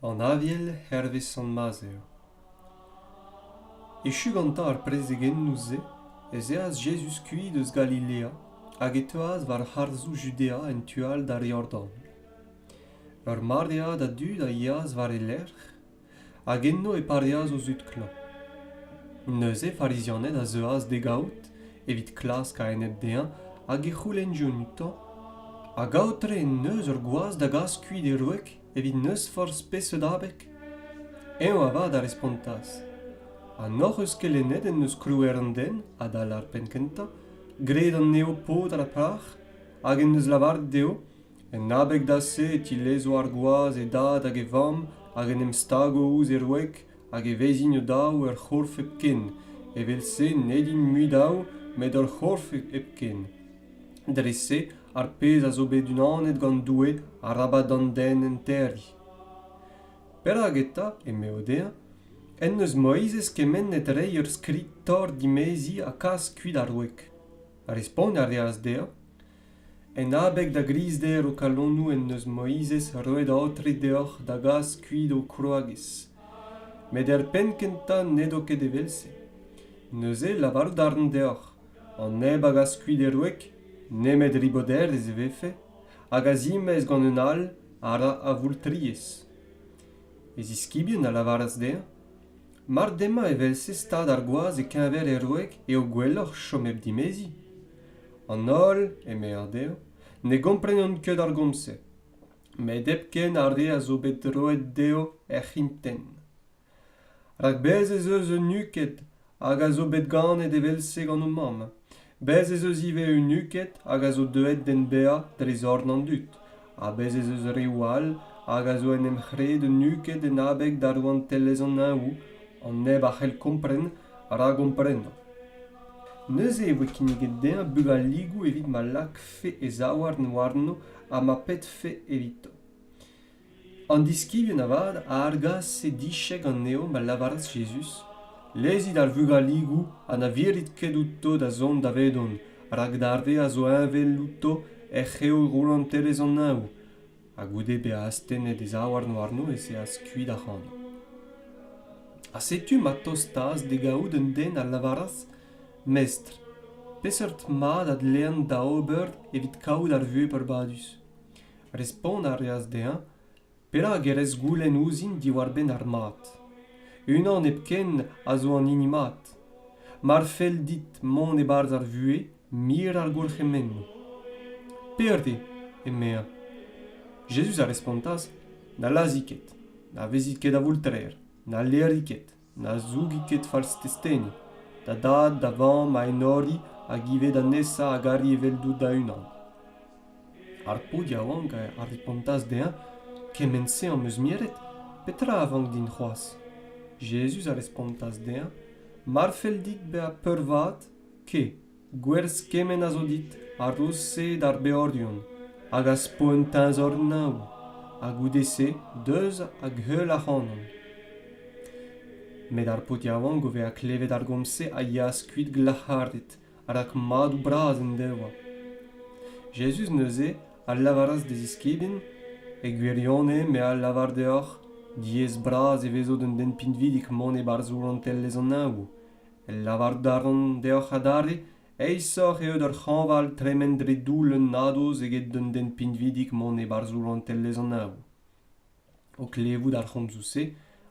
An Aviel hervez sant Mazhev. Echu gantañ ar prezegennoù-se ez eas Jezuz kuit eus Galilea hag e teuas war harzoù Judea en tu all d'ar Yordan. Ur maread a dud a yeas war e lerc'h hag eno e pareas o zud klañv. Neuze farizianed a zeuas d'e gaout evit klask a-enep dezhañ hag e c'houlennjont outañ hag aotre en deus ur gwaz da gas kuit e wreg evit n'eus forzh peseurt abeg? Eñ avat a respontas Ha n'hoc'h eus ket lennet en deus krouer an den, adal ar penn-kentañ, graet anezho paotr ha plac'h, hag en deus lavaret dezho En abeg da se e tilezo ar gwaz e dad hag e vamm hag en em stago ouzh e wreg hag e vezint o-daou ur c'horf hepken, evel-se ned int mui daou met ur c'horf hepken. Dre-se ar pezh a zo bet unanet gant Doue arabat d'an den en terriñ. Perak eta, emeo dezhañ, en deus Moizez kemennet reiñ ur skrid torr-dimeziñ ha kas kuit ar wreg? Respont a reas dezhañ En abeg da grizder ho kalonoù en deus Moizez roet aotre deoc'h da gas kuit ho kwragez. Met er penn-kentañ n'edo ket evel-se. Neuze lavarout a ran deoc'h, an neb a gas kuit e wreg, nemet riboderezh e vefe, hag a zimez gant un all, a ra avoultriezh. E ziskibien a lavaras dezhañ Mar demañ evel-se stad ar gwaz e-keñver e wreg eo gwelloc'h chom hep dimeziñ. An holl, eme eñ dezho, ne gomprenont ket ar gomz-se, met hepken ar re a zo bet roet dezho hec'h intent. Rak bez' ez eus eunuked hag a zo bet ganet evel-se gant o mamm. Bez' ez eus ivez eunuked hag a zo deuet d'en bezañ dre zorn an dud, ha bez' ez eus reoù all hag a zo en em c'hraet eunuked en abeg da rouantelezh an neñvoù, an neb a c'hell kompren ra gompreno. Neuze e voe kinniget dezhañ bugaligoù evit ma lakfe e zaouarn warno ha ma pedfe evito. An diskibien avat a argase dichek anezho ma lavaras Jezuz: Lezit ar vugaligoù ha na virit ket outo da zont davedon, rak d'ar re a zo heñvel outo ec'h eo rouantelezh an neñvoù. Ha goude bezañ astennet e zaouarn warno ez eas kuit ac'hano. Ha setu ma tostaas d'e gaout un den a lavaras: Mestr, peseurt mad a dlean da ober evit kaout ar vuhez peurbadus? Respont a reas dezhañ Perak e rez goulenn ouzhin diwar-benn ar mad? Unan hepken a zo an hini mat. Mar fell dit mont e-barzh ar vuhez, mir ar gourc'hemennoù. Pere, emezañ. Jezuz a respontas Na lazhi ket, na vezi ket avoultrer, na laeri ket. Na zougi ket falstesteni. Da dad, da vamm a enori hag ivez da nesañ a gari eveldout da-unan. Ar paotr yaouank a respontas dezhañ Kement-se am eus miret, petra a vank din c'hoazh? Jezuz a respontas dezhañ Mar fell dit bezañ peurvat, kae, gwerzh kement a zo dit, ha ro-se d'ar beorion, hag az po un teñzor neñv, ha goude-se deus hag heul ac'hanon. Met ar paotr yaouank o vezañ klevet ar gomz-se a yeas kuit glac'haret, rak madoù bras en devoa. Jezuz neuze a lavaras d'e ziskibien: E gwirionez me a lavar deoc'h, diaes-bras e vezo d'un den pinvidik mont e-barzh rouantelezh an neñvoù. El lavarout a ran deoc'h adarre, aesoc'h eo d'ur c'hañval tremen dre doull un nadoz eget d'un den pinvidik mont e-barzh rouantelezh an neñvoù. O klevout ar c'homzoù-se,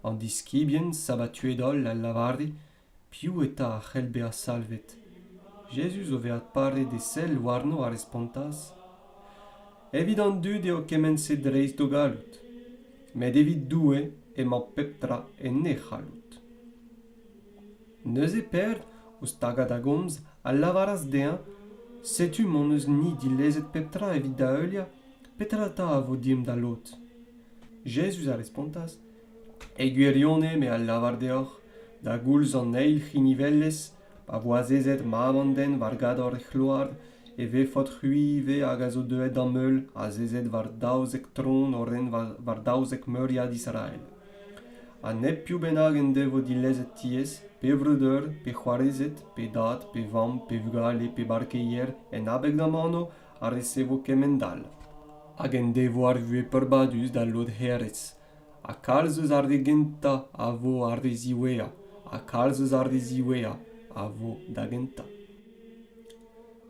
an diskibien sabatuet-holl a lavare Piv eta a c'hell bezañ salvet? Jezuz o vezañ paret e sell warno a respontas: Evit an dud eo kement-se dreist d'o galloud, met evit Doue emañ pep tra en e c'halloud. Neuze Pêr, o stagañ da gomz, a lavaras dezhañ: Setu m'hon eus-ni dilezet pep tra evit da heuliañ, petra 'ta a vo dimp da lod? Jezuz a respontas: E gwirionez me a lavar deoc'h, da goulz an eil c'hinivelezh, pa vo azezet mab an den war gador e c'hloar, e vefot c'hwi ivez hag a zo deuet d'am heul, azezet war 12 tron o ren war 12 meuriad Israel. Ha nep piv bennak en devo dilezet tiez, pe vreudeur, pe c'hoarezed, pe dad, pe vamm, pe vugale, pe barkeier, en abeg d'am anv, a resevo kemend-all, hag en devo ar vuhez peurbadus da lod hêrezh. Ha kalz eus ar re gentañ a vo ar re ziwezhañ, ha kalz eus ar re ziwezhañ a vo da gentañ.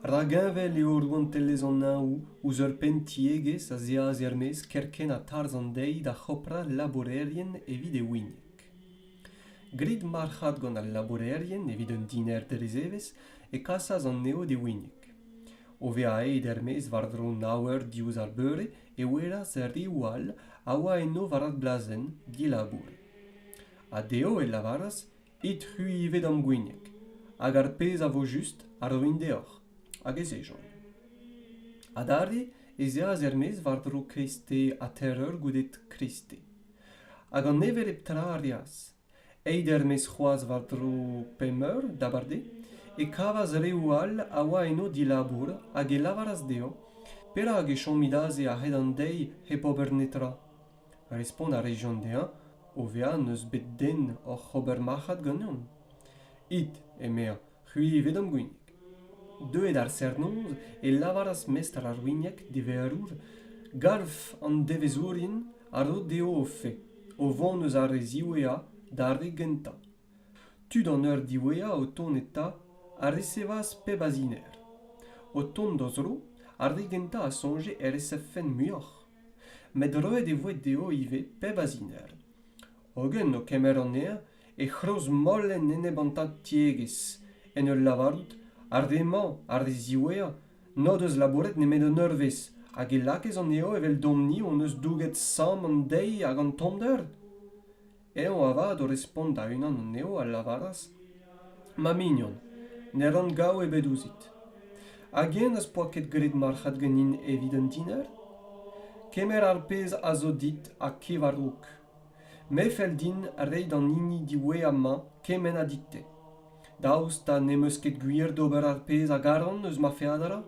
Rak heñvel eo rouantelezh an neñvoù ouzh ur penn-tiegezh az eas er-maez kerkent ha tarzh an deiz da c'hoprañ labourerien evit e winieg. Graet marc'had gant al labourerien evit un diner dre zevezh e kasas anezho d'e winieg. O vezañ aet er-maez war-dro nav eur diouzh ar beure e welas reoù all a oa eno war ar blasenn, dilabour. Ha dezho e lavaras It-c'hwi ivez d'am gwinieg, hag ar pezh a vo just a roin deoc'h. Hag ez ejont. Adarre ez eas er-maez war-dro kreisteiz ha teir eur goude kreisteiz. Hag an hevelep tra a reas. Aet er-maez c'hoazh war-dro pemp eur d'abardaez, e kavas reoù all a oa eno dilabour hag e lavaras dezho Perak e chomit aze a-hed an deiz hep ober netra ? Respont a rejont dezhañ o vezañ n'eus bet den oc'h ober marc'had ganeomp. It, emezañ, c'hwi ivez d'am gwinieg. Deuet ar serr-noz e lavaras mestr ar winieg d'e verour galv an devezhourien a ro dezho o fae, o vont eus ar re ziwezhañ d'ar re gentañ. Tud an eur diwezhañ o tont eta a resevas pep a ziner. O tont d'o zro, ar re gentañ a soñje e resevfent muioc'h. Met roet e voe dezho ivez pep a ziner. Hogen o kemer anezhañ e c'hrozmolen enep an tad-tiegezh en ur lavarout ar re-mañ, ar re ziwezhañ, n'o deus labouret nemet un eurvezh hag e lakaez anezho eveldomp-ni hon eus douget samm an deiz hag an tommder ? Eñ avat o respont da unan anezho a lavaras Ma mignon, ne ran gaou ebet ouzhit. Hag-eñ n'az poa ket graet marc'had ganin evit un diner ? Kemer ar pezh a zo dit ha kev a-raok. Me 'fell din reiñ d'an hini diwezhañ-mañ kement ha dit-te. Daoust ha ne'm eus ket gwir d'ober ar pezh a garan eus ma feadra ?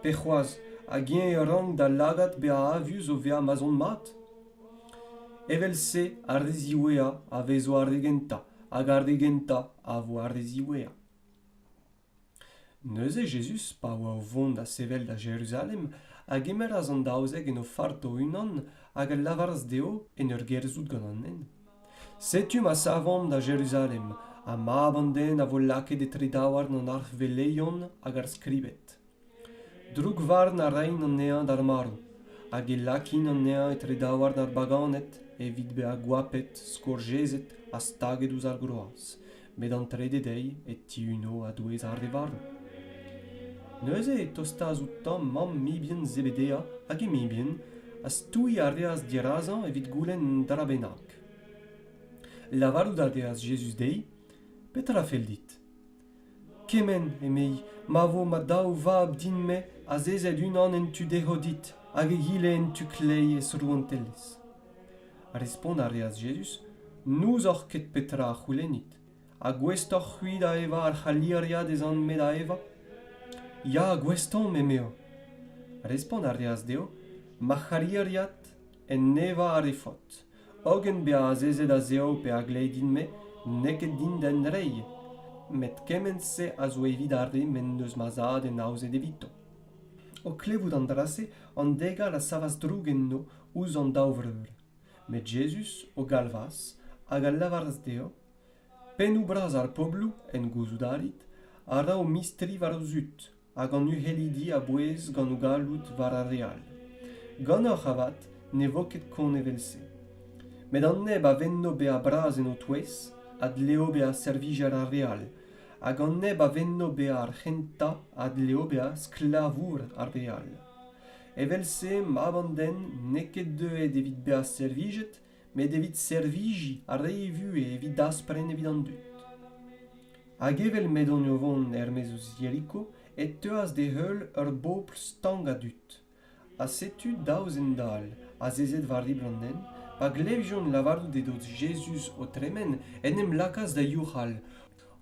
Pe c'hoazh, hag-eñ e rank da lagad bezañ avius o vezañ ma'z on mat ? Evel-se ar re ziwezhañ a vezo ar re gentañ hag ar re gentañ a vo ar re ziwezhañ. Neuze Jezuz, pa oa o vont da sevel da Jeruzalem, a gemeras an daouzek en o fart o-unan hag a lavaras dezho en ur gerzhout gant an hent: Setu ma savomp da Jeruzalem, ha Mab an den a vo lakaet etre daouarn an arc'hveleion hag ar skribed. Droukvarn a raint anezhañ d'ar marv, hag e lakint anezhañ etre daouarn ar baganed evit bezañ goapet, skourjezet ha staget ouzh ar groaz, met an trede deiz e tihuno a-douez ar re varv. Neuze e tostaas outañ mamm mibien Zebedea hag he mibien, ha stouiñ a reas dirazañ evit goulenn un dra bennak. Lavarout a reas Jezuz dezhi: Petra a fell dit ? Kement, emezhi, ma vo ma daou vab din-me azezet unan en tu dehou dit hag egile en tu kleiz ez rouantelezh. Respont a reas Jezuz, N'ouzoc'h ket petra a c'houlennit. Ha gouest oc'h-c'hwi da evañ ar c'haliriad ez an-me da evañ ? Ya, gouest omp, emezho. Respont a reas dezho, Ma c'haliriad en evañ a refot. Hogen bezañ azezet a-zehou pe a-gleiz din-me n'eo ket din d'hen reiñ, met kement-se a zo evit ar re m'en deus ma zad en aozet evito. O klevout an dra-se, an degal a savas droug enno ouzh an daou vreur. Met Jezuz o galvas hag a lavaras dezho: Pennoù bras ar pobloù, en gouzout a rit, a ra o mistri war o zud. hag an uhelidi a-bouez gant o galloud war ar re all. Ganeoc'h avat ne vo ket kont evel-se. Met an neb a venno bezañ bras en ho touez a dleo bezañ servijer ar re all, hag an neb a venno bezañ ar c'hentañ a dleo bezañ sklavour ar re all. Evel-se mab an den n'eo ket deuet evit bezañ servijet, met evit servijiñ ha reiñ e vuhez evit daspren evit an dud. Hag evel m'edont o vont er-maez eus Jeriko e teuas d'e heul ur bobl stank a dud. Ha setu daou zen dall, azezet war ribl an hent, pa glevjont lavarout edo Jezuz o tremen, en em lakaas da youc'hal: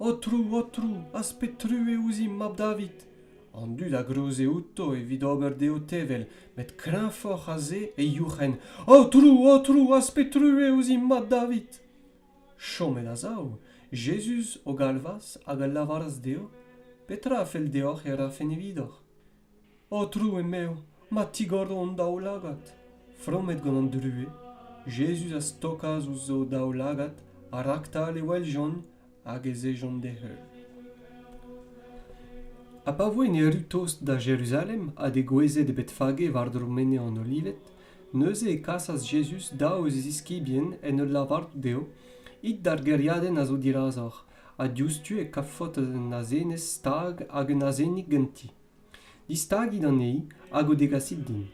Aotrou, Aotrou, az pet truez ouzhimp, mab David ! An dud a groze outo evit ober dezho tevel, met kreñvoc'h a se e youc'hent: Aotrou, Aotrou, az pet truez ouzhimp, mab David ! Chomet a-sav, Jezuz o galvas hag a lavaras dezho: Petra a fell deoc'h e rafen evidoc'h ? Aotrou, emezho, ma tigoro hon daoulagad. Fromet gant an druez, Jezuz a stokas ouzh o daoulagad ha raktal e weljont hag ez ejont d'e heul. Ha pa voent erru tost da Jeruzalem ha degouezhet e Betfage war-dro Menez an Olived, neuze e kasas Jezuz daou eus e ziskibien en ul lavarout dezho: It d'ar gêriadenn a zo dirazoc'h, ha diouzhtu e kavfot un azenez stag hag un azenig ganti. Distagit anezhi hag o degasit din.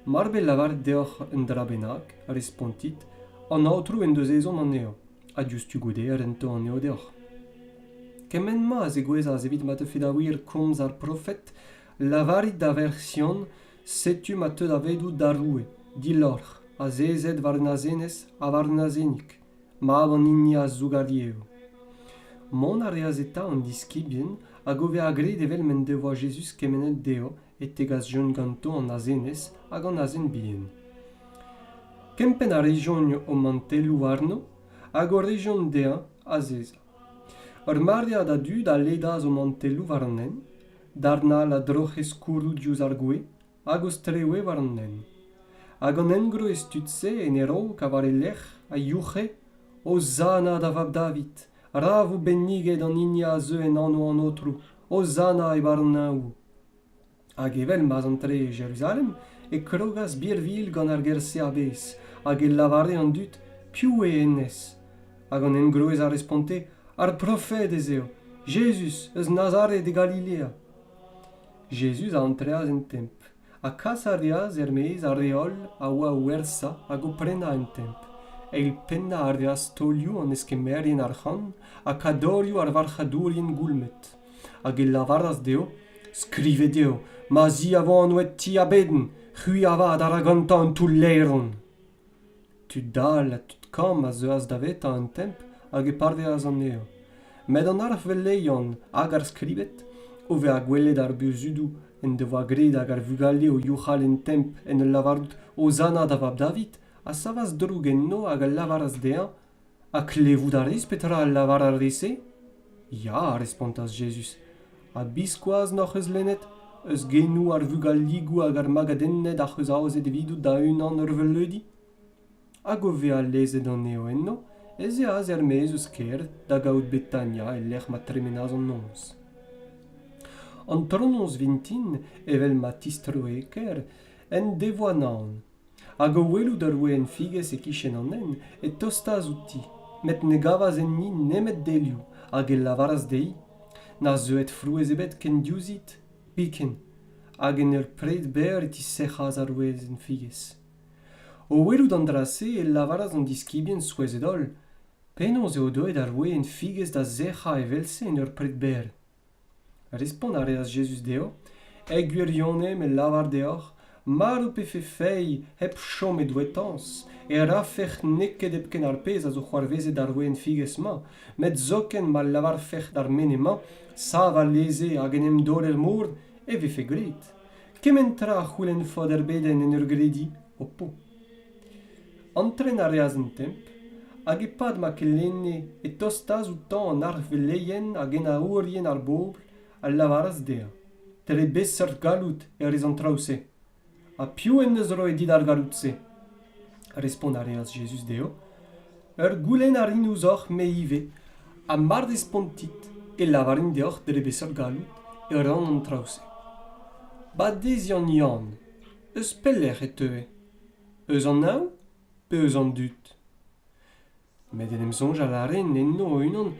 Mar bez lavaret deoc'h un dra bennak, respontit, an Aotrou en deus ezhomm anezho, ha diouzhtu goude e rento anezho deoc'h. Kement-mañ a zegouezhas evit ma teufe da wir komz ar profed, lavarit da verc'h Sion, setu ma teu davedout da roue, dilorc'h, azezet war un azenez ha war un azenig, mab an hini a zoug ar yev. Mont a reas eta an diskibien hag o vezañ graet evel m'en devoa Jezuz kemennet dezho e tegasjont ganto an azenez hag an azen bihan. Kempenn a rejont o mantelloù warno hag o rejont dezhañ azezañ. Ur maread a dud a ledas o mantelloù war an hent, darn all a droc'he skourroù diouzh ar gwez hag o strewe war an hent. Hag an engroez tud-se en e raok ha war e lerc'h a youc'he Hozanna da vab David! Ra vo benniget an hini a zeu en anv an Aotrou! Hozanna e barr an neñvoù! Hag evel ma'z antre e Jeruzalem e krogas birvilh gant ar gêr-se a-bezh hag e lavare an dud Piv eo hennezh? Hag an engroez a responte Ar profed ez eo, Jezuz eus Nazared e Galilea. Jezuz a antreas en Templ ha kas a reas er-maez ar re holl a oa o werzhañ hag o prenañ en Templ. Eilpennañ a reas taolioù an eskemmerien arc'hant ha kadorioù ar varc'hadourien goulmet. Hag e lavaras dezho: Skrivet eo, ma zi a vo anvet ti a bedenn, c'hwi avat a ra gantañ un toull laeron. Tud dall ha tud kamm a zeuas davetañ en Templ hag e pareas anezho. Met an arc'hveleion hag ar skribed, o vezañ gwelet ar burzhudoù en devoa graet hag ar vugale o youc'hal en Templ en ul lavarout Hozanna da vab David, a savas droug enno hag a lavaras dezhañ: Ha klevout a rez petra a lavar ar re-se? Ya, a respontas Jezuz, ha biskoazh n'hoc'h eus lennet eus genoù ar vugaligoù hag ar magadenned ac'h eus aozet evidout da-unan ur veuleudi? Hag o vezañ lezet anezho eno ez eas er-maez eus kêr da gaout Betania e-lec'h ma tremenas an noz. Antronoz vintin, evel ma tistroe e kêr, en devoa naon. Hag o welout ur we'enn figez e-kichen an hent e tostaas outi, met ne gavas enni nemet delioù hag e lavaras dezhi: Na zeuet frouezh ebet ken diouzhit, biken. Hag en ur pred berr e tisec'has ar wezenn figez. O welout an dra-se e lavaras an diskibien souezhet-holl: Penaos eo deuet ar we'enn figez da sec'hañ evel-se en ur pred berr? Respont a reas Jezuz dezho: E gwirionez me lavar deoc'h, mar ho pefe feiz hep chom e douetañs, e rafec'h neket hepken ar pezh a zo c'hoarvezet d'ar we'enn figez-mañ, met zoken ma lavarfec'h d'ar menez-mañ: Sav alese hag en em daol er mor, e vefe graet. Kement tra a c'houlennfot er bedenn en ur grediñ, ho po. Antren a reas en Templ, hag e-pad ma kelenne e tostaas outañ an arc'hveleien hag henaourien ar bobl a lavaras dezhañ: Dre beseurt galloud e rez an traoù-se? Ha piv en deus roet dit ar galloud-se? Respont a reas Jezuz dezho: Ur goulenn a rin ouzhoc'h me ivez, ha mar respontit e lavarin deoc'h dre beseurt galloud e ran an traoù-se. Badeziant Yann, eus pelec'h e teue? Eus an neñv pe eus an dud? Met en em soñjal a raent enno o-unan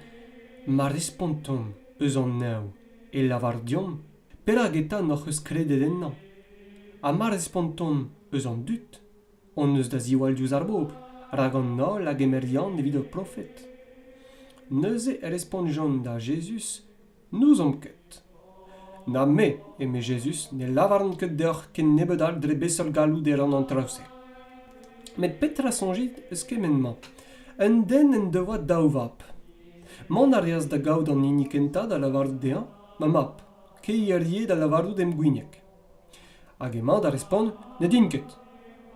ma respontont eus an neñv e lavar deomp perak eta n'hoc'h eus kredet ennañ? Ha ma respontont eus an dud hon eus da ziwall diouzh ar bobl, rak an holl a gemer Yann evit ur profed. Neuze e respontjont da Jezuz N'ouzomp ket. Na me, eme Jezuz, ne lavaran ket deoc'h ken nebeut all dre beseurt galloud e ran an traoù-se. Met petra soñjit eus kement-mañ? Un den en devoa daou vab. Mont a reas da gaout an hini kentañ da lavarout dezhañ: Ma mab, kae hirie da lavarout em gwinieg. Hag emañ da respont: Ne din ket.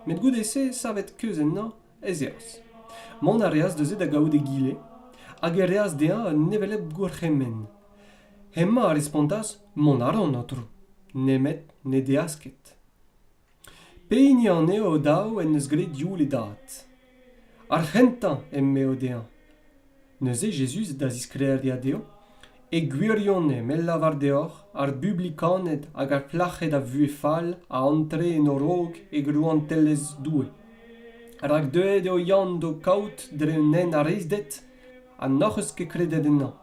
Met goude-se, savet keuz ennañ, ez eas. Mont a reas neuze da gaout egile hag e reas dezhañ un hevelep gourc'hemenn. Hemañ a respontas: Mont a ran, aotrou, nemet ne deas ket. Pehini anezho o-daou en deus graet youl e dad? Ar c'hentañ, emezho dezhañ. Neuze Jezuz da zisklêriañ dezho: E gwirionez me lavar deoc'h, ar bublikaned hag ar plac'hed a vuhez fall a antre en ho raok e rouantelezh Doue. Rak deuet eo Yann d'ho kaout dre un hent a reizhded ha n'hoc'h eus ket kredet ennañ.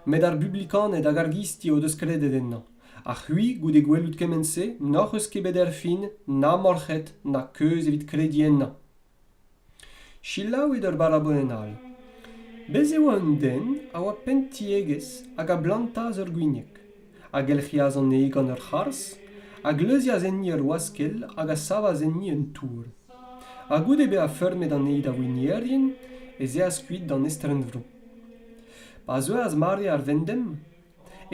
Met ar bublikaned hag ar gisti o deus kredet ennañ. Ha c'hwi, goude gwelout kement-se, n'hoc'h eus ket bet erfin na morc'hed na keuz evit krediñ ennañ. Selaouit ur barabolenn all. Bez' e oa un den a oa penn-tiegezh hag a blantas ur gwinieg, a gelc'hias anezhi gant ur c'harzh, a gleuzias enni ur waskell hag a savas enni un tour. Ha goude bezañ feurmet anezhi da winierien ez eas kuit d'an estrenvro. Pa zeuas mare ar vendem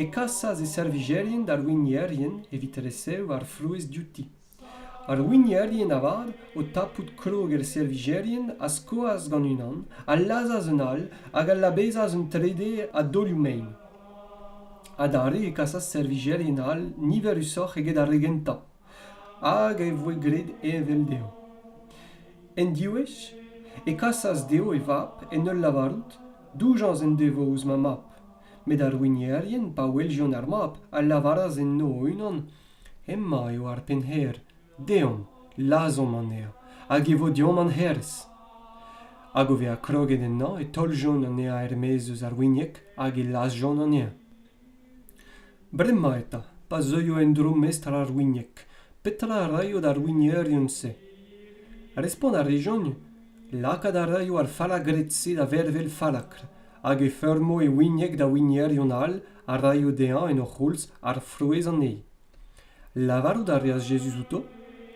e kasas e servijerien d'ar winierien evit resev ar frouezh diouti. Ar winierien avat, o tapout krog er servijerien, a skoas gant unan, a lazhas un all hag a labezas un trede a daolioù-mein. Adarre e kasas servijerien all niverusoc'h eget ar re gentañ, hag e voe graet heñvel dezho. En diwezh e kasas dezho e vab en ul lavarout "Doujañs en devo ouzh ma mab". Met ar winierien, pa weljont ar mab, a lavaras enno o-unan Hemañ eo ar pennhêr, deomp, lazhomp anezhañ, hag e vo deomp an hêrezh. Hag o vezañ kroget ennañ e taoljont anezhañ er-maez eus ar winieg hag e lazhjont anezhañ. Bremañ eta, pa zeuio en-dro mestr ar winieg, petra a raio d'ar winierion-se? Respont a rejont, lakaat a raio ar fallagred-se da vervel fallakr, hag e feurmo e winieg da winierion all a raio dezhañ en o c'houlz ar frouezh anezhi. Lavarout a reas Jezuz outo: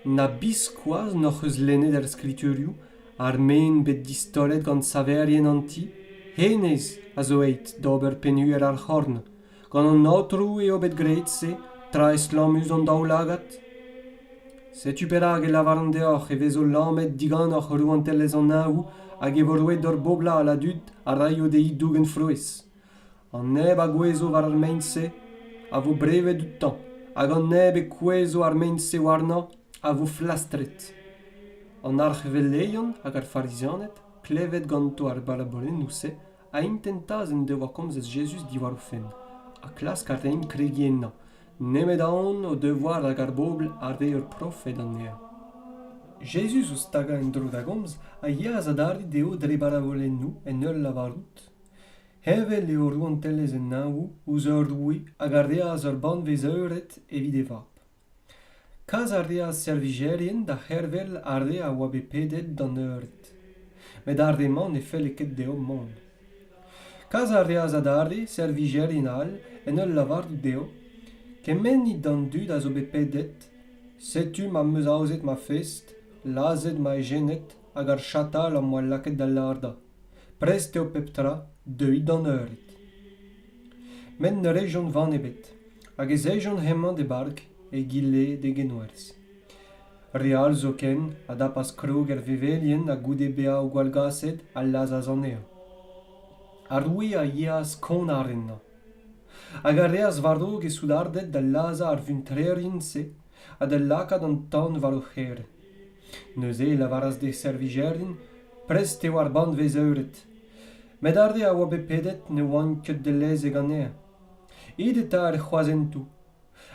Na biskoazh n'hoc'h eus lennet er Skriturioù ar maen bet distaolet gant saverien an ti? Hennezh a zo aet d'ober penn-uhel ar c'horn. Gant an Aotrou eo bet graet se, tra estlammus d'an daoulagad. Setu perak e lavaran deoc'h e vezo lamet diganeoc'h rouantelezh an Neñvoù hag e vo roet d'ur bobl all a dud a raio dezhi dougen frouezh. An neb a gouezho war ar mein-se a vo brevet outañ hag an neb e kouezho ar mein-se warnañ a vo flastret. An arc'hveleion hag ar farizianed, klevet ganto ar barabolennoù-se, a intentas en devoa komzet Jezuz diwar o fenn, ha klask a raent kregiñ ennañ, nemet aon o devoa rak ar bobl a rae ur profed anezhañ. Jezuz o stagañ en-dro da gomz a yeas adarre dezho dre barabolennoù en ul lavarout Heñvel eo rouantelezh an Neñvoù ouzh ur roue hag a reas ur banvez-eured evit e vab. Kas a reas servijerien da c'hervel ar re a oa bet pedet d'an eured. Met ar re-mañ ne felle ket dezho mont. Kas a reas adarre servijerien all en ul lavarout dezho: Kemennit d'an dud a zo bet pedet, setu ma'm eus aozet ma fest, lazhet ma ejened hag ar chatal am boa lakaet da lardañ. Prest eo pep tra, deuit d'an eured. Met ne rejont van ebet, hag ez ejont hemañ d'e bark, egile d'e genwerzh. Re all zoken a dapas krog er vevelien ha goude bezañ o gwallgaset a lazhas anezhañ. Ar roue a yeas konnar ennañ, hag a reas war-raok e soudarded da lazhañ ar vuntrerien-se ha da lakaat an tan war o c'hêr. Neuze e lavaras d'e servijerien Prest eo ar banvez-eured. Met ar re a oa bet pedet ne oant ket dellezek anezhañ. It eta er c'hroazhentoù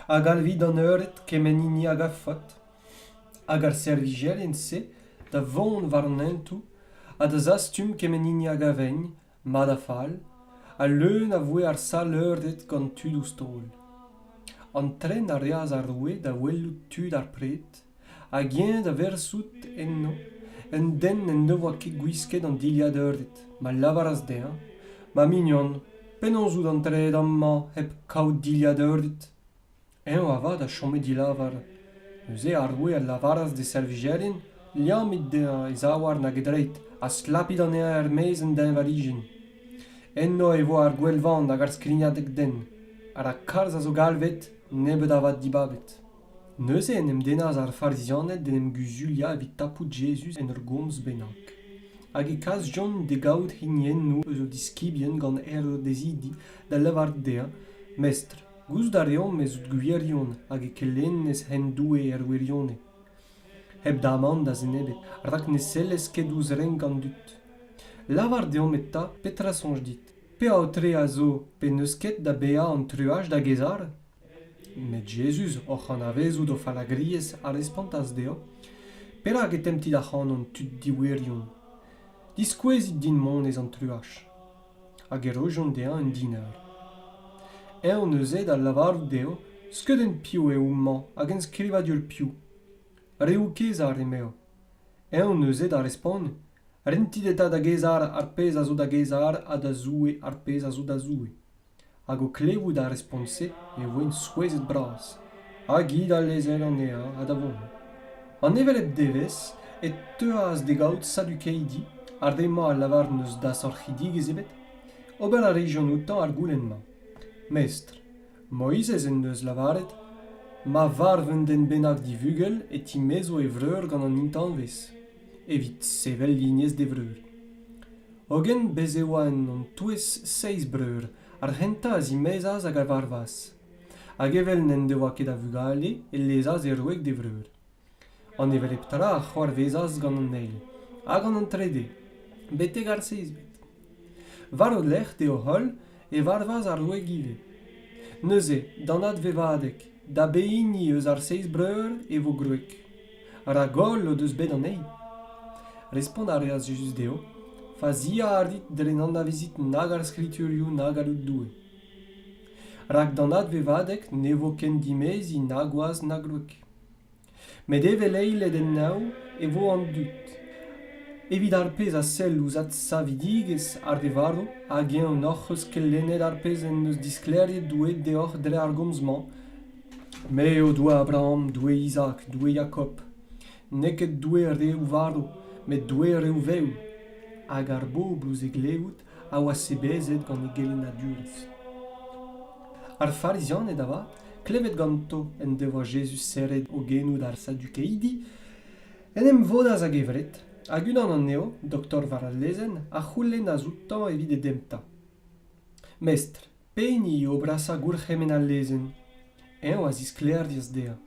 ha galvit d'an eured kement hini a gavfot. Hag ar servijerien-se da vont war an hentoù ha da zastum kement hini a gavent, mat ha fall, ha leun a voe ar sal-eured gant tud ouzh taol. Antren a reas ar roue da welout tud ar pred, hag eñ da verzout eno un den n'en devoa ket gwisket an dilhad eured, ma lavaras dezhañ: Ma mignon, penaos out antreet amañ hep kaout dilhad eured? Eñ avat a chome dilavar. Neuze ar roue a lavaras d'e servijerien: Liammit dezhañ e zaouarn hag e dreid ha stlapit anezhañ er-maez en deñvalijenn. Eno e vo ar gouelvan hag ar skrignadeg-dent, rak kalz a zo galvet, nebeut avat dibabet. Neuze en em dennas ar Farizianed d'en em guzuliañ evit tapout Jezuz en ur gomz bennak. Hag e kasjont d'e gaout hiniennoù eus o diskibien gant Herodezidi da lavarout dezhañ: Mestr, gouzout a reomp ez out gwirion hag e kelennez hent Doue er wirionez. hep damant da zen ebet, rak ne sellez ket ouzh renk an dud. Lavar deomp eta petra 'soñj dit. Pe aotre a zo pe n'eus ket da baeañ an truaj da Gezar? Met Jezuz, oc'h anavezout o fallagriezh, a respontas dezho: Perak e temptit ac'hanon, tud diwirion? Diskouezit din monez an truaj. Hag e rojont dezhañ un diner. Eñ neuze da lavarout dezho: Skeudenn piv eo homañ hag enskrivadur piv? Reoù Kezar, emezho. Eñ neuze da respont: Rentit eta da Gezar ar pezh a zo da Gezar ha da Zoue ar pezh a zo da Zoue. Hag o klevout ar respont-se e voent souezhet-bras. Hag i da lezel anezhañ ha da vont. An hevelep devezh e teuas d'e gaout Sadukeidi, ar re-mañ a lavar n'eus dasorc'hidigezh ebet. Ober a rejont outañ ar goulenn-mañ: Mestr, Moizez en deus lavaret ma varv un den bennak divugel e timezo e vreur gant an intañvez, evit sevel lignez d'e vreur. Hogen bez' e oa en hon touez seizh breur, ar c'hentañ a zimezas hag a varvas. Hag evel n'en devoa ket a vugale e lezas e wreg d'e vreur. An hevelep tra a c'hoarvezas gant an eil, ha gant an trede, betek ar seizhvet. War o lerc'h dezho-holl e varvas ar wreg ivez. Neuze, d'an advevadeg, da behini eus ar seizh breur e vo gwreg? Rak holl o deus bet anezhi. Respont a reas Jezuz dezho: Faziañ a rit dre n'anavezit nag ar Skriturioù na galloud Doue. Rak d'an advevadeg ne vo ken dimeziñ na gwaz na gwreg. Met evel eiled en neñv e vo an dud. Evit ar pezh a sell ouzh adsavidigezh ar re varv, hag-eñ n'hoc'h eus ket lennet ar pezh en deus disklêriet Doue deoc'h dre ar gomz-mañ? Me eo Doue Abraham, Doue Izaak, Doue Jakob. N'eo ket Doue reoù varv, met Doue reoù vev. Hag ar bobl ouzh e glevout a oa sebezet gant e gelennadurezh. Ar Farizianed avat, klevet ganto en devoa Jezuz serret o genoù d'ar Sadukeidi, en em vodas a-gevret, hag unan anezho, doktor war al lezenn, a c'houlennas outañ evit e demptañ. Mestr, pehini eo brasañ gourc'hemenn al lezenn? Eñ a zisklêrias dezhañ: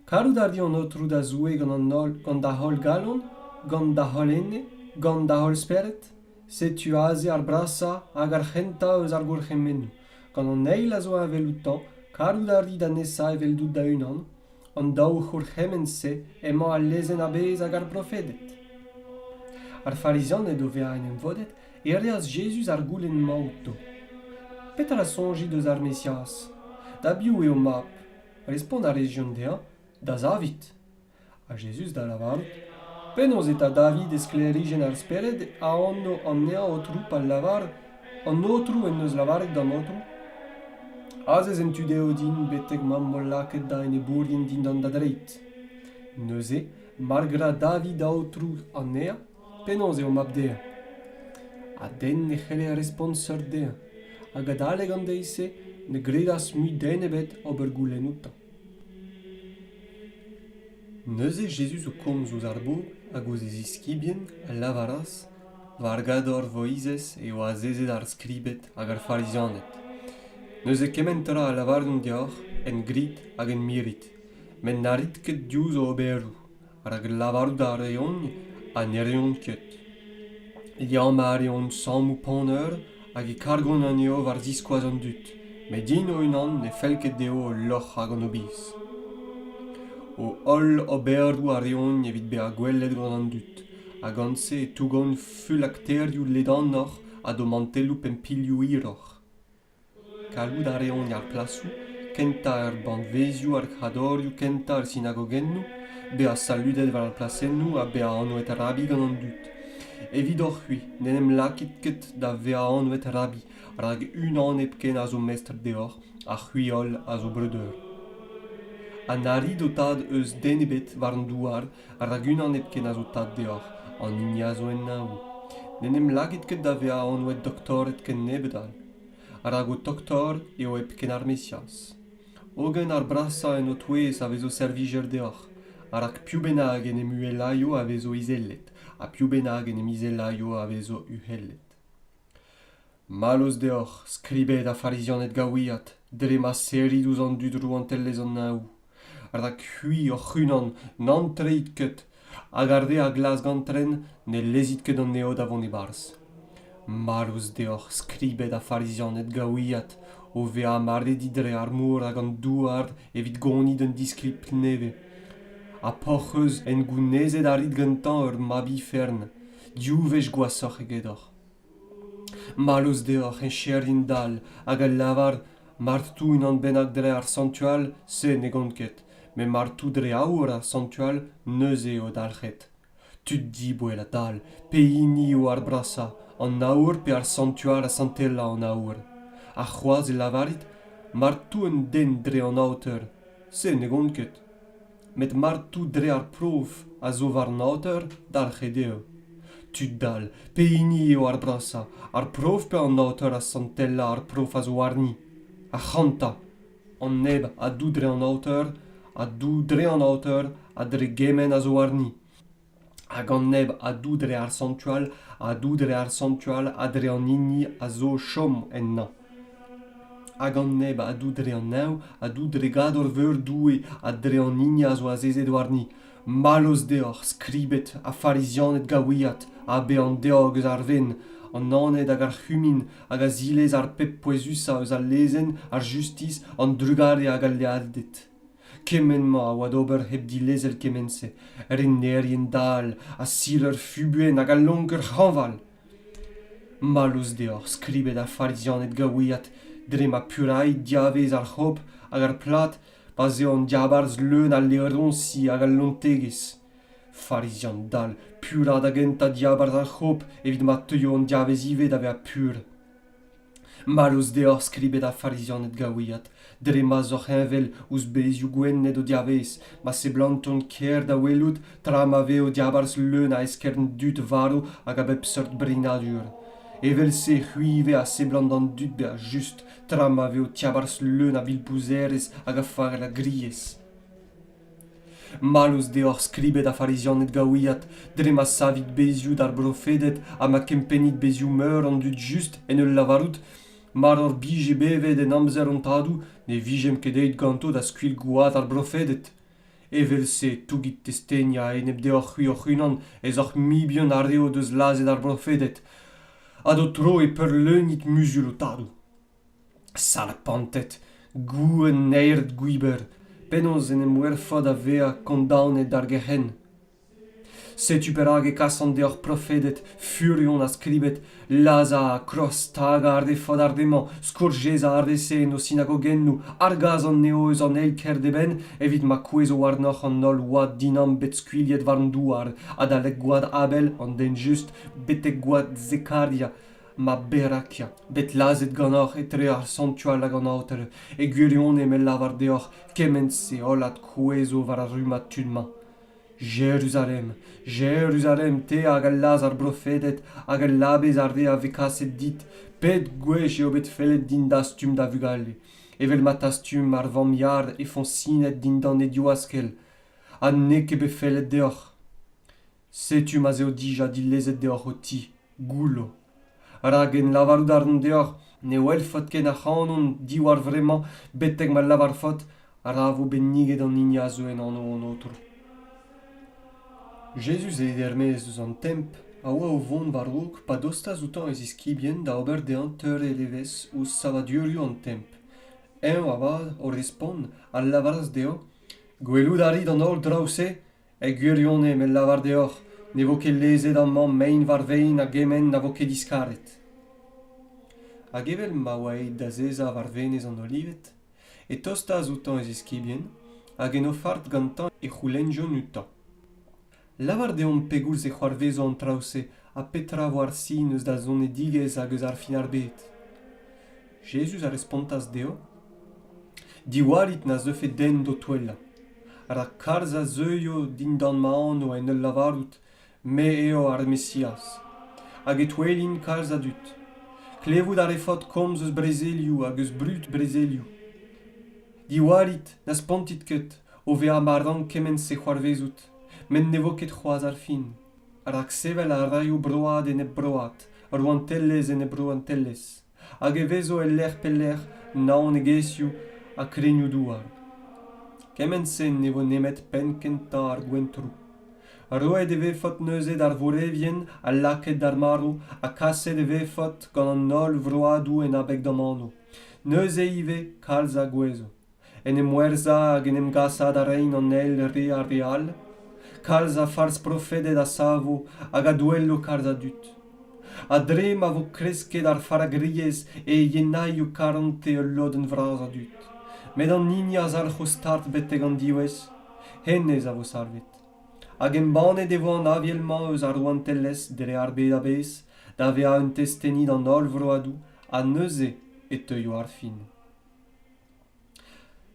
Karout a ri an Aotrou da Zoue gant an holl, gant da holl galon, gant da holl ene, gant da holl spered. Setu aze ar brasañ hag ar c'hentañ eus ar gourc'hemennoù. Gant an eil a zo heñvel outañ, karout a ri da nesañ eveldout da-unan. An daou c'hourc'hemenn-se emañ al lezenn a-bezh hag ar brofeded. Ar Farizianed o vezañ en em vodet e reas Jezuz ar goulenn-mañ outo: Petra soñjit eus ar Mesiaz? Da biv eo mab? Respont a rejont dezhañ: Da Zavid. Ha Jezuz da lavarout: Penaos eta David e sklêrijenn ar Spered a anv anezhañ Aotrou pa lavar An Aotrou en deus lavaret d'an Aotrou: Azez en tu dehou din betek ma'm bo lakaet da enebourien dindan da dreid. Neuze, mar gra David Aotrou anezhañ, penaos eo mab dezhañ? Ha den ne c'helle respont seurt dezhañ, hag adalek an deiz-se ne gredas mui den ebet ober goulenn outañ. Neuze Jezuz o komz ouzh ar bobl hag ouzh e ziskibien a lavaras: War gador Voizez eo azezet ar skribed hag ar Farizianed. Neuze kement tra a lavaront deoc'h en grit hag en mirit, met na rit ket diouzh o oberoù, rak lavarout a reont ha ne reont ket. Liammañ a reont sammoù ponner hag e kargont anezho war ziskoaz an dud, met int o-unan ne fell ket dezho loc'hañ gant o biz. O holl oberoù a reont evit bezañ gwelet gant an dud, ha gant-se e tougont fulakterioù ledanoc'h ha d'o mantelloù pempilhoù hiroc'h. Gallout a reont ar plasoù kentañ er banvezioù ar c'hadorioù kentañ er sinagogennoù, bezañ saludet war ar plasennoù ha bezañ anvet rabbi gant an dud. Evidoc'h-c'hwi n'en em lakit ket da vezañ anvet rabbi rak unan hepken a zo mestr deoc'h ha c'hwi holl a zo breudeur. Ha na rit ho tad eus den ebet war an douar rak unan hepken a zo tad deoc'h, an hini a zo en neñvoù. N'en em lakit ket da vezañ anvet doktored kennebeut all. Rak ho doktor eo hepken ar Mesiaz. Hogen ar brasañ en ho touez a vezo servijer deoc'h, rak piv bennak en em uhelaio a vezo izelet, ha piv bennak en em izelaio a vezo uhelet. Mallozh deoc'h, skribed ha farizianed gaouiat, dre ma serrit ouzh an dud rouantelezh an neñvoù. Rak c'hwi hoc'h-unan n'antreit ket. Hag ar re a glask antren, ne lezit ket anezho da vont e-barzh. Mallozh deoc'h, skribed ha farizianed gaouiat, o vezañ ma redit dre ar mor hag an douar evit gonit un diskibl nevez. Ha p'hoc'h eus en gounezet a rit gantañ ur mab-ifern, div wech gwashoc'h egedoc'h. Mallozh deoc'h, heñcherien dall, hag a lavar mar tou unan bennak dre ar santual, se ne gont ket, met mar tou dre aour ar santual, neuze eo dalc'het. Tud diboell ha dall, pehini eo ar brasañ, an aour pe ar santual a santela an aour? Ha c'hoazh e lavarit mar tou un den dre an aoter, se ne gont ket. Met mar tou dre ar prof a zo war an aoter, dalc'het eo. Tud dall, pehini eo ar brasañ, ar prof pe an aoter a santela ar prof a zo warni? Ac'hanta! An neb a dou dre an aoter, a dou dre an aoter ha dre gement a zo warni. Hag an neb a dou dre ar santual, a dou dre ar santual ha dre an hini a zo o chom ennañ. Hag an neb a dou dre an neñv, a dou dre gador-veur Doue ha dre an hini a zo azezet warni. Mallozh deoc'h, skribed ha farizianed gaouiat, ha bezañ deoc'h eus ar wenn, an aned hag ar c'humin hag a zilez ar pep pouezusañ eus al lezenn, ar justis, an drugarez hag al lealded. Kement-mañ a oa d'ober hep dilezel kement-se, renerien dall a sil ur fubuenn hag a lonk ur c'hañval. Mallozh deoc'h, skribed ar farizianed gaouiat, dre ma purait diavaez ar c'hop hag ar plad pa'z eo an diabarzh leun a laeroñsi hag a lontegezh. Farizian dall, pura da gentañ diabarzh ar c'hop evit ma teuio an diavaez ivez da vezañ pur. Mallozh deoc'h, skribed ar farizianed gaouiat, dre ma'z oc'h heñvel ouzh bezioù gwennet o diavaez, ma seblantont kaer da welout tra ma vez o diabarzh leun a eskern dud varv hag a bep seurt breinadur. Evel-se c'hwi ivez a seblant d'an dud bezañ just, tra ma vez ho tiabarzh leun a vilpouzerezh hag a fallagriezh. Mallozh deoc'h, skribed ha farizianed gaouiat, dre ma savit bezioù d'ar brofeded ha ma kempennit bezioù-meur an dud just en ul lavarout mar hor bije bevet en amzer hon tadoù ne vijemp ket aet ganto da skuilh gwad ar brofeded. Evel-se e tougit testeni a-enep deoc'h-c'hwi hoc'h-unan ez oc'h mibien ar re o deus lazhet ar brofeded ha d'ho tro e peurleunit muzul ho tadoù. Sarpanted, gouenn naered gwiber, penaos en em werfot da vezañ kondaonet d'ar gerc'henn? Setu perak e kasan deoc'h profeded, furion ha skribed, lazhañ ha kroaz-stagañ a refot ar re-mañ, skourjezañ ar re-se en o sinagogennoù, argas anezho eus an eil kêr d'eben evit ma kouezho warnoc'h an holl wad dinamm bet skuilhet war an douar, adalek gwad Abel, an den just, betek gwad Zekaria, mab Berakia, bet lazhet ganeoc'h etre ar santual hag an aoter, e gwirionez me lavar deoc'h kement-se holl adkouezho war ar rummad tud-mañ. Jeruzalem, Jeruzalem, te hag a lazh ar brofeded hag a labez ar re a vez kaset dit, pet gwech eo bet fellet din dastum da vugale, evel ma tastum ar vamm-yar he foñsined dindan he divaskell, ha n'eo ket bet fellet deoc'h. Setu ma'z eo dija dilezet deoc'h ho ti. goullo. Rak en lavarout a ran deoc'h ne welfot ket ac'hanon diwar vremañ betek ma lavarfot ra vo benniget an hini a zeu en anv an Aotrou. Jezuz aet er-maez eus an Templ a oa o vont war-raok pa dostaas outañ e ziskibien da ober dezhañ teurel evezh ouzh savadurioù an Templ. Eñ avat, o respont, a lavaras dezho: Gwelout a rit an holl draoù-se? E gwirionez me lavar deoc'h ne vo ket lezet amañ mein war vein a gement na vo ket diskaret. Hag evel ma oa aet d'azezañ war venez an Olived, e tostaas outañ e ziskibien, hag en o fart gantañ e c'houlennjont outañ: Lavar deomp pegoulz e c'hoarvezo an traoù-se ha petra vo ar sin eus da zonedigezh hag eus ar fin ar bed. Jezuz a respontas dezho: Diwallit na zeufe den d'ho touellañ. Rak kalz a zeuio dindan ma anv en ul lavarout Me eo ar Mesiaz. Hag e touellin kalz a dud. Klevout a refot komz eus brezelioù hag eus brud brezelioù. Diwallit, na spontit ket, o vezañ ma rank kement-se c'hoarvezout, met ne vo ket c'hoazh ar fin. Rak sevel a raio broad enep broad, rouantelezh enep rouantelezh. Hag e vezo el lec'h pe lec'h naonegezhioù ha krenioù-douar. Kement-se ne vo nemet penn-kentañ ar gwentroù. Roet e vefot neuze d'ar vourevien ha lakaet d'ar marv, ha kaset e vefot gant an holl vroadoù en abeg d'am anv. Neuze ivez kalz a gouezho. En em werzhañ hag en em gasaat a raint an eil re ar re all. Kalz a fals-profeded a savo hag a douello kalz a dud. Ha dre ma vo kresket ar fallagriezh e yenaio karante ul lodenn vras a dud. Met an hini a zalc'ho start betek an diwezh, hennezh a vo salvet. Hag embannet e vo an Aviel-mañ eus ar rouantelezh dre ar bed a-bezh da vezañ un testeni d'an holl vroadoù ha neuze e teuio ar fin.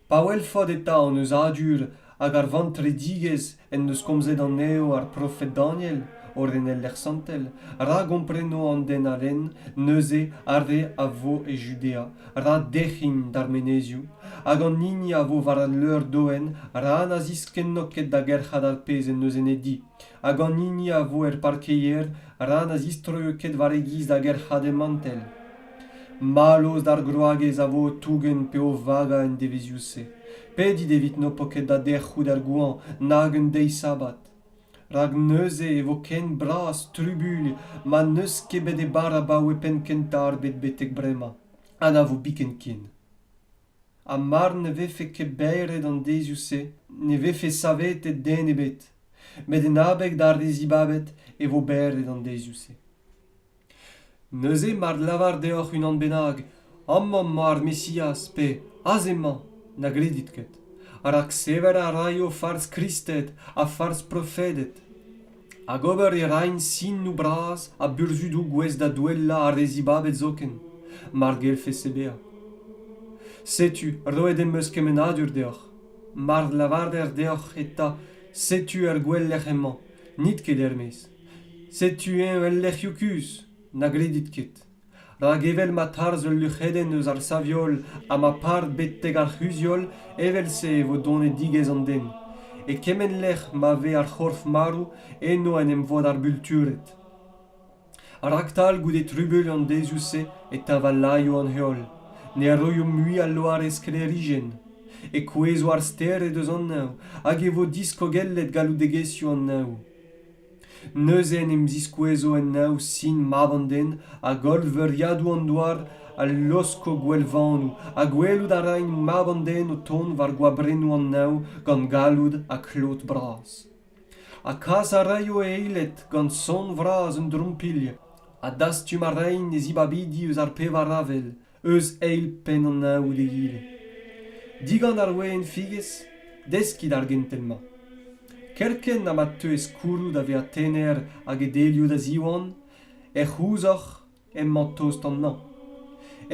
Pa welfot eta an euzhadur hag ar vantredigezh en deus komzet anezho ar profed Daniel, o ren el lec'h santel, ra gompreno an den a lenn neuze ar re a vo e Judea, ra dec'hint d'ar menezioù, hag an hini a vo war al leur-doenn, ra na ziskenno ket da gerc'hat ar pezh en deus en e di, hag an hini a vo er parkeier, ra na zistroio ket war e giz da gerc'hat he mantell. Mallozh d'ar gwragez a vo o tougen pe o vagañ en devezhioù-se. Pedit evit n'ho po ket da derc'hout er goañv nag un deiz sabad. Rak neuze e vo ken bras trubuilh ma n'eus ket bet e bar abaoe penn-kentañ ar bed betek bremañ, ha na vo biken ken. Ha mar ne vefe ket berret an deizioù-se ne vefe savetet den ebet, met en abeg d'ar re zibabet e vo berret an deizioù-se. Neuze mar lavar deoc'h unan bennak amañ 'mañ ar Mesiaz pe aze 'mañ, na gredit ket. Rak sevel a raio fals Kristed ha fals profeded. Hag ober e raint sinoù bras ha burzhudoù gouest da douellañ ar re zibabet zoken, mar gellfe se bezañ. Setu, roet em eus kemennadur deoc'h. Mar lavarer deoc'h eta setu er gouelec'h emañ, n'it ket er-maez. Setu-eñ el lec'hioù kuzh, na gredit ket. Rak evel ma tarzh ul luc'hedenn eus ar sav-heol ha ma par betek ar c'huzh-heol, evel-se e vo donedigezh an den. E kement lec'h ma vez ar c'horf marv, eno en em vod ar bultured. Raktal goude trubuilh an deizioù-se e teñvalaio an heol, ne roio mui al loar e sklêrijenn, e kouezho ar stered eus an neñv hag e vo diskogellet galloudegezhioù an neñv. Neuze en em ziskouezo en neñv sin Mab an Den hag holl veuriadoù an douar a laosko gouelvanoù ha gwelout a raint Mab an Den o tont war goabrennoù an neñv gant galloud ha klod bras. Ha kas a raio e eiled gant son vras un drompilh ha dastum a raint e zibabidi eus ar pevar avel, eus eil penn an neñv d'egile. Digant ar wezenn figez, deskit ar gentel-mañ. Kerkent ha ma teu e skourroù da vezañ tener hag e delioù da ziwan, ec'h ouzoc'h emañ tost an hañv.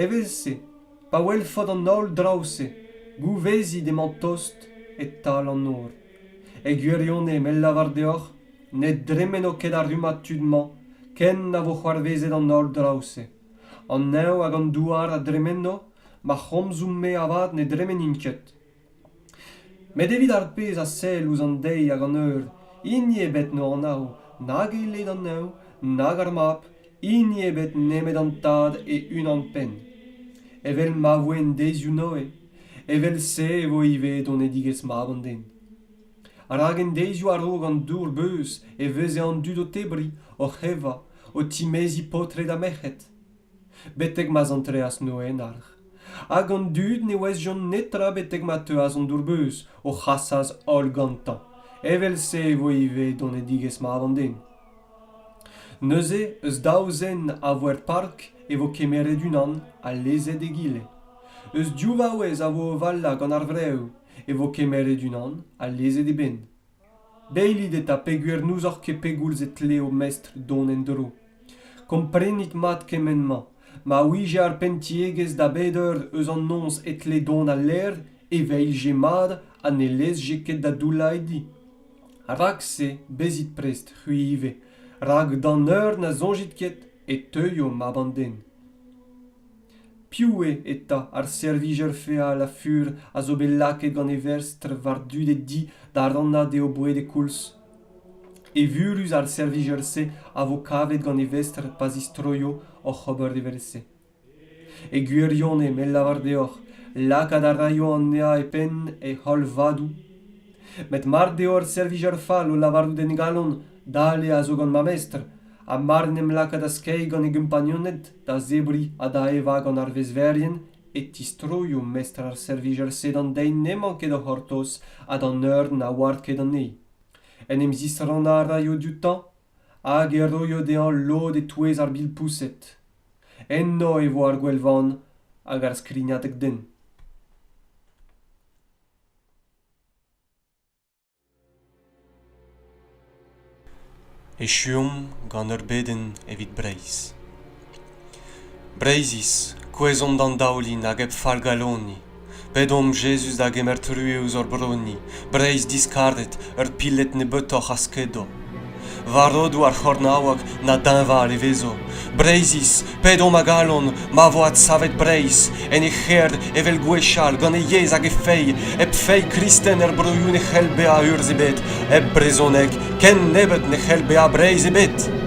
Evel-se, pa welfot an holl draoù-se, gouvezit emañ tost e-tal an nor. E gwirionez, m'el lavar deoc'h, ne dremeno ket ar rummad tud-mañ ken na vo c'hoarvezet an holl draoù-se. An neñv hag an douar a dremeno, ma c'homzoù-me avat ne dremenint ket. Met evit ar pezh a sell ouzh an deiz hag an eur, hini ebet n'o anav, nag aeled an neñv, nag ar mab, hini ebet nemet an tad e-unan-penn. Evel ma voe en deizioù Noe, evel-se e vo ivez donedigezh Mab an Den. Rak en deizioù a-raok an dour-beuz e veze an dud o tebriñ, oc'h evañ, o timeziñ paotred ha merc'hed. Betek ma'z antreas Noe en arc'h. Hag an dud ne ouezjont netra betek ma teuas an dour-beuz, o c'hasas holl gantañ. Evel-se e vo ivez donedigezh Mab an Den. Neuze, eus daou zen a vo er park e vo kemeret unan ha lezet egile. Eus div vaouez a vo o valañ gant ar vrev e vo kemeret unan ha lezet eben. Beilhit eta peogwir n'ouzoc'h ket pegoulz e tle ho mestr dont en-dro. Komprenit mat kement-mañ, ma ouije ar penn-tiegezh da bet eur eus an noz e tle dont al laer, e veilhje mat ha ne lezje ket da doullañ e di. Rak-se, bezit prest, c'hwi ivez, rak d'an eur na soñjit ket e teuio mab an den. Piv eo eta ar servijer feal ha fur a zo bet lakaet gant e vestr war dud e di da rannañ dezho boued e koulz? Evurus ar servijer-se a vo kavet gant e vestr pa zistroio oc'h ober evel-se. E gwirionez, me lavar deoc'h, lakaat a raio anezhañ e penn e holl vadoù. Met mar deo ur servijer fall o lavarout en e galon Dale a zo gant ma mestr, ha mar en em laka da skeiñ gant e gompagnuned, da zebriñ ha da evañ gant ar vezverien, e tistroio mestr ar servijer-se d'an deiz n'emañ ket o c'hortoz ha d'an eur na oar ket anezhi. En em zisrannañ a raio dioutañ hag e roio dezhañ lod e-touez ar bilpoused. Eno e vo ar gouelvan hag ar skrignadeg-dent. Echuomp gant ur bedenn evit Breizh. Breizhiz, kouezhomp d'an daoulin hag hep fallgaloniñ. Pedomp Jezuz da gemer truez ouzh hor bro-ni, Breizh diskaret, ur piled nebeutoc'h a skedo. War rodoù ar c'hornaoueg na deñval e vezo. Breizhiz, pedomp a galon ma vo adsavet Breizh en he c'hêr evel gwechall gant he yezh hag he feiz. Hep feiz kristen er broioù ne c'hell bezañ urzh ebet, hep brezhoneg ken nebeut ne c'hell bezañ Breizh ebet.